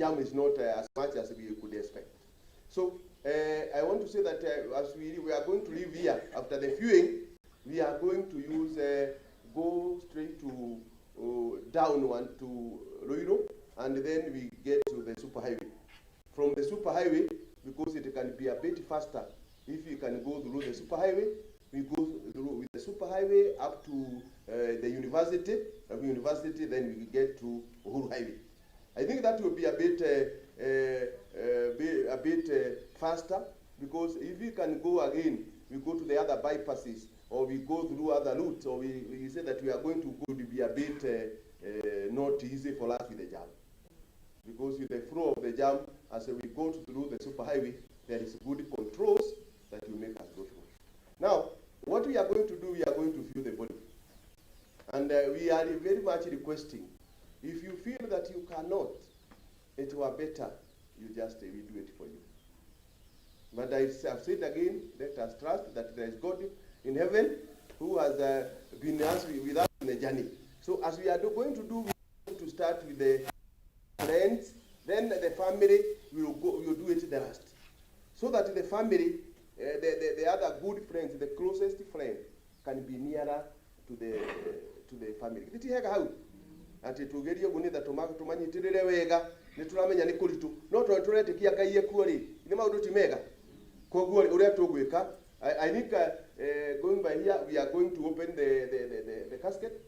jam is not as much as we could expect. So I want to say that as we are going to leave here after the viewing, we are going to use go straight to down one to Ruiru, and then we get to the superhighway. From the superhighway, because it can be a bit faster if you can go through the superhighway, we go through with the superhighway up to the university. From university, then we get to Uhuru Highway. I think that will be a bit faster, because if we can go again, we go to the other bypasses, or we go through other routes, or we say that we are going to go to be a bit not easy for us with the jam. Because with the flow of the jam, as we go through the superhighway, there is good controls that will make us go through. Now, what we are going to do, we are going to view the body. And we are very much requesting, if you feel that you cannot, it were better you just we do it for you. But I have said again, let us trust that there is God in heaven who has been with us in the journey. So as we are going to do, we are going to start with the friends, then the family will do it the last. So that the family, the other good friends, the closest friend, can be nearer to the family. Githĩ ti hega hau? Atĩ tugerie ũguo nĩgetha tũmanyitĩrĩre wega, nĩ tũramenya nĩ kũritũ, no tondũ tũretĩkia Ngai ekuo rĩ, nĩ maũndũ ti mega. Koguo rĩ, ũrĩa tũgwĩka, I think going by here, we are going to open the casket.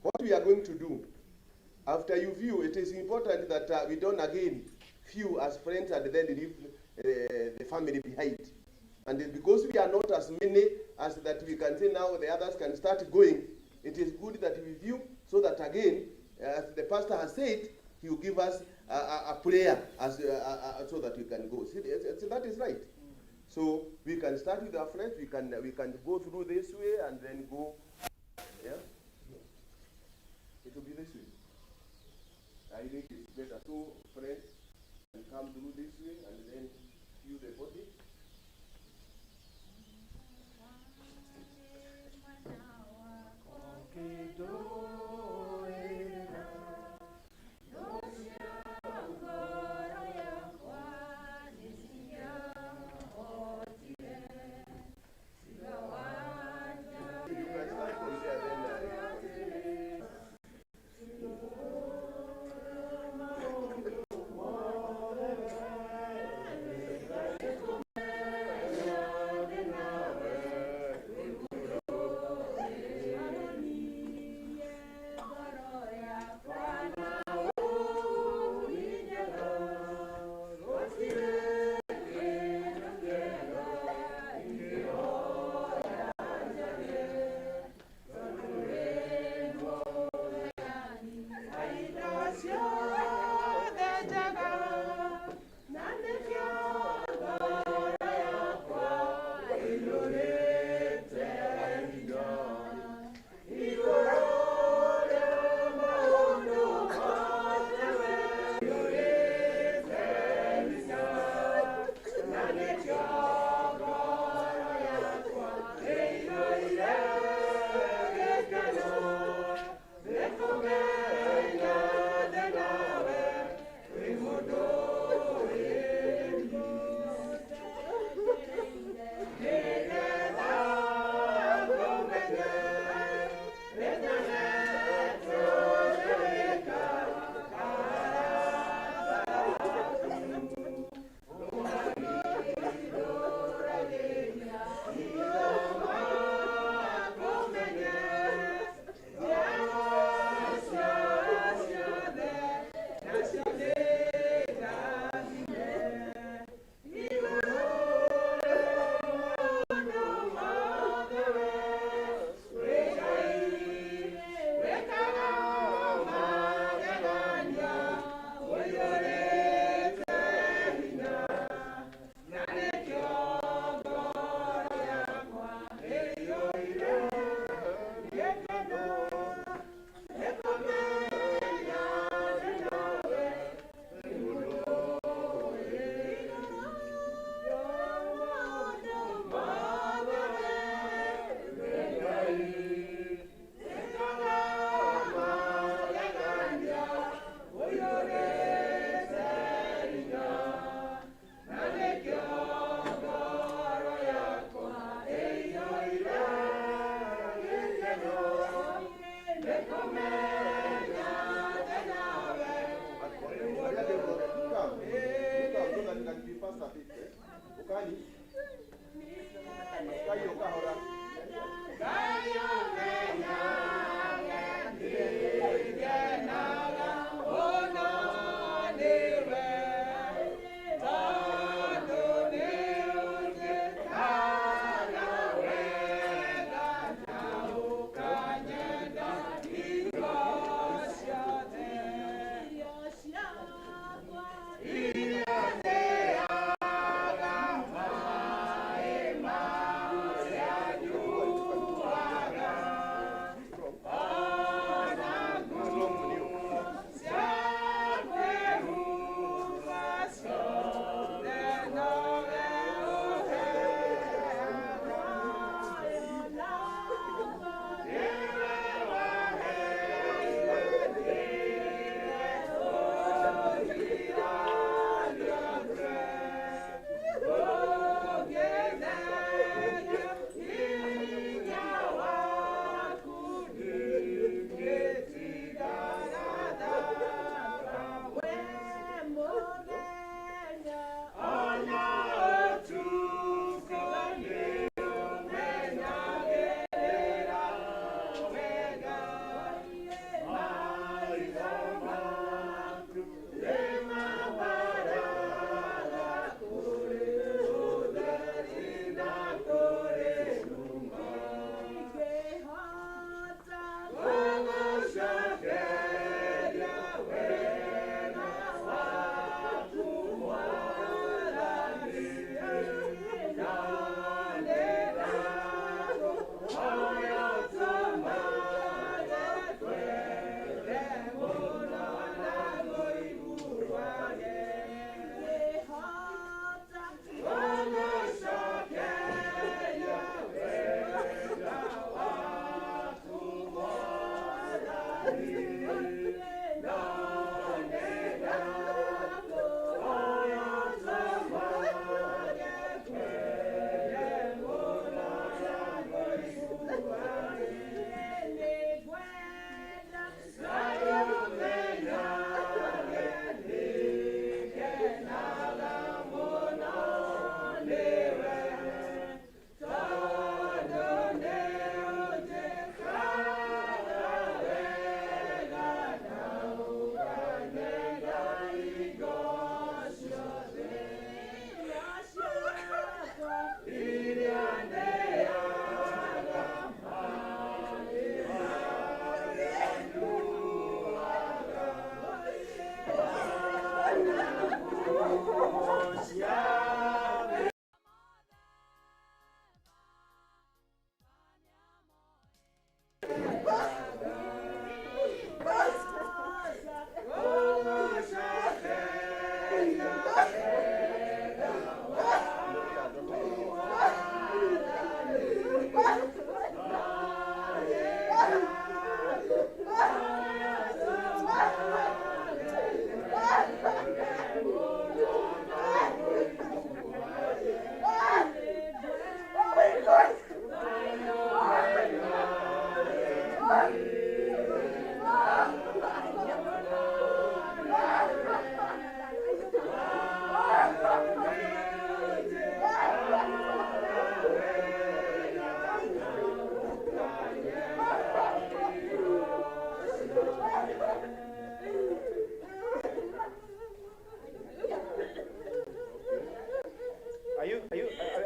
What we are going to do, after you view, it is important that we don't again view as friends and then leave the family behind. And because we are not as many as that we can say now the others can start going, it is good that we view so that again, as the pastor has said, he will give us a prayer as, so that we can go. See, that is right. So we can start with our friends, we can go through this way and then go, yeah? It will be this way. I think it's better. So friends can come through this way and then view the body. You can start from there, then continue.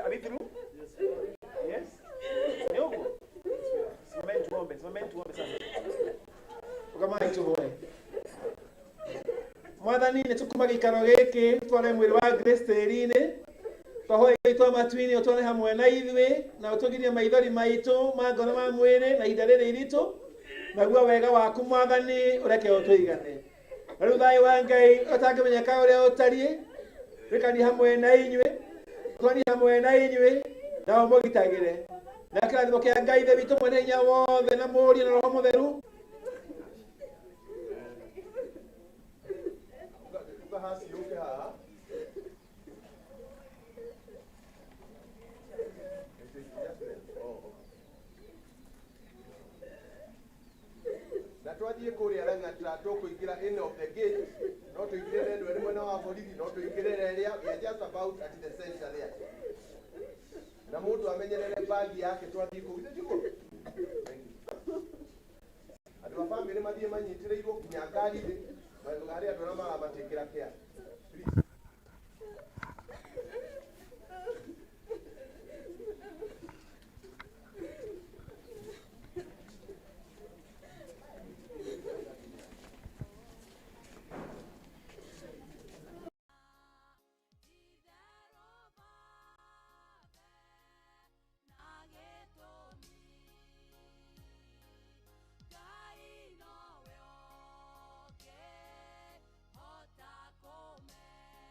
Are we through? Yes. Yes. Simameni tuombe sasa. Ukamai tuhoe. Mwathani nĩ tũkuma gĩikaro gĩkĩ tware mwĩrĩ wa Grace tĩri-inĩ twahoe Ngai twa matu-inĩ ũtware hamwe na ithuĩ na ũtũgirie maithori maitũ ma ngoro ma mwĩrĩ na ihinda rĩrĩ iritũ naguo wega waku Mwathani ũreke ũtũigane. Na rĩu thayũ wa Ngai ũtangĩmenyeka ũrĩa ũtariĩ rĩkani hamwe na inyuĩ twani hamwe na inyuĩ na ũmũgitagĩre na kĩrathimo kĩa Ngai Ithe witũ mwene hinya wothe na Mũriũ na Roho Mũtheru. Na twathiĩ kũrĩa Lang'ata tũkũingĩra in of the gate no tũingĩrĩre ndweri mwena wa borithi no tũingĩrĩre ĩrĩa we are just about at the center there na mũndũ amenyerere bagi yake twathiĩ kũu githĩ tiguo? Andũ a bamĩrĩ mathiĩ manyitĩrĩirwo nginya ngari-inĩ harĩ andũ arĩa maramatikĩra care. Please. Hota come.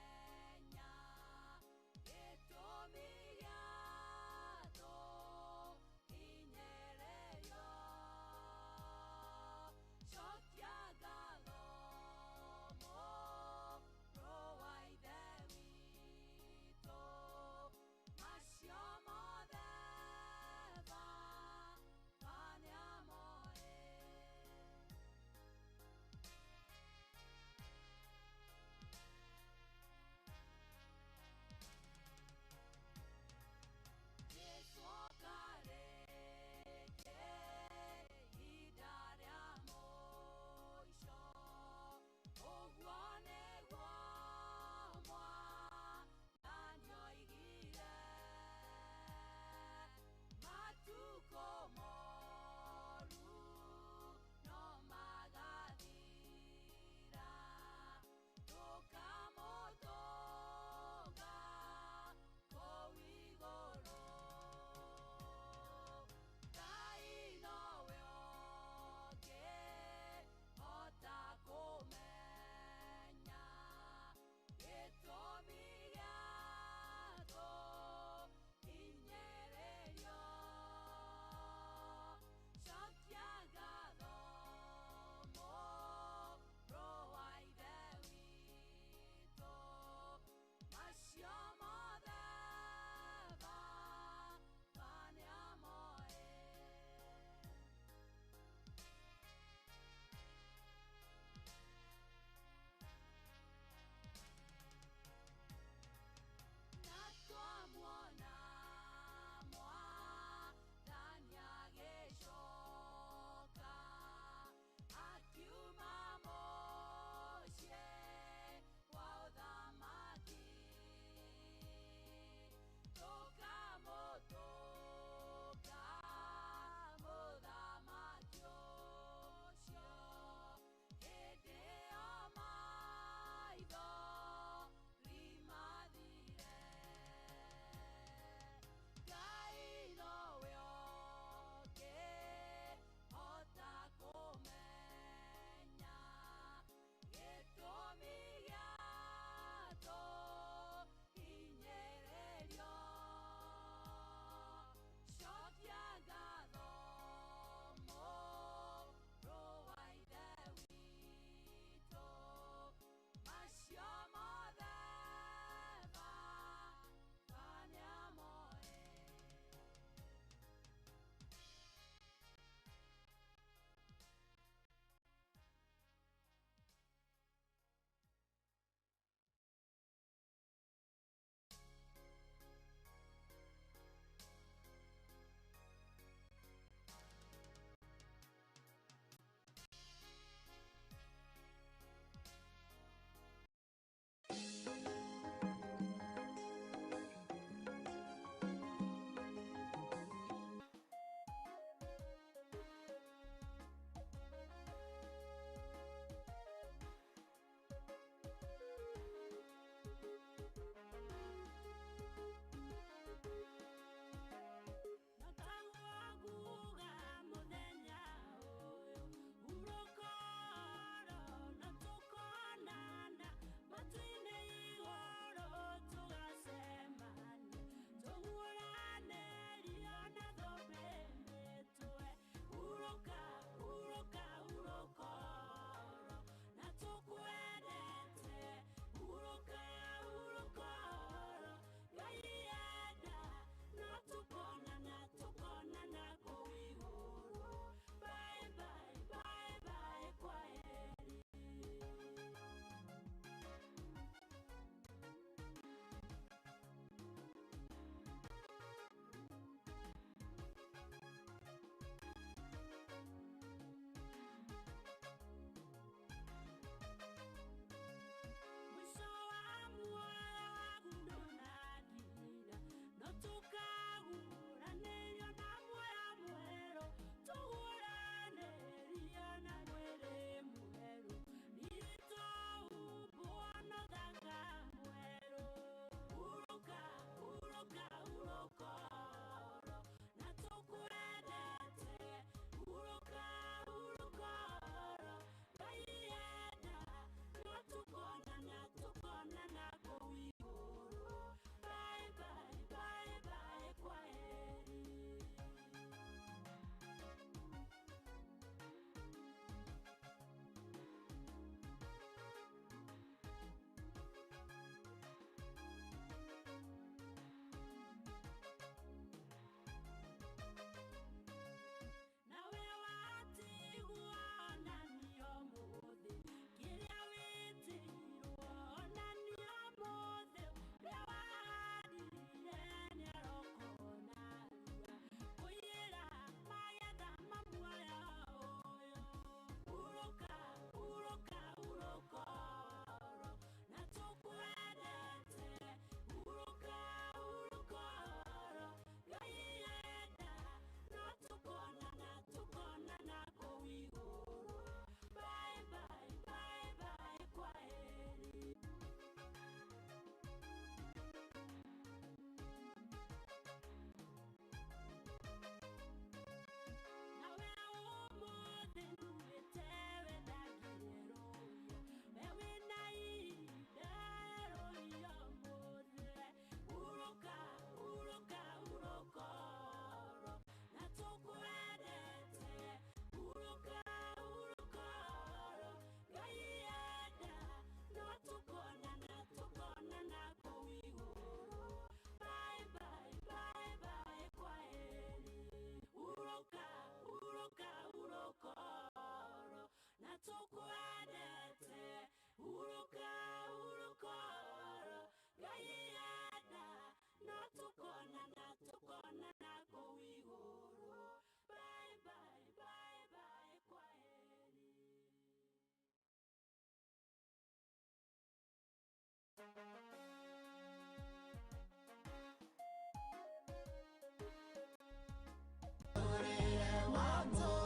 Moto.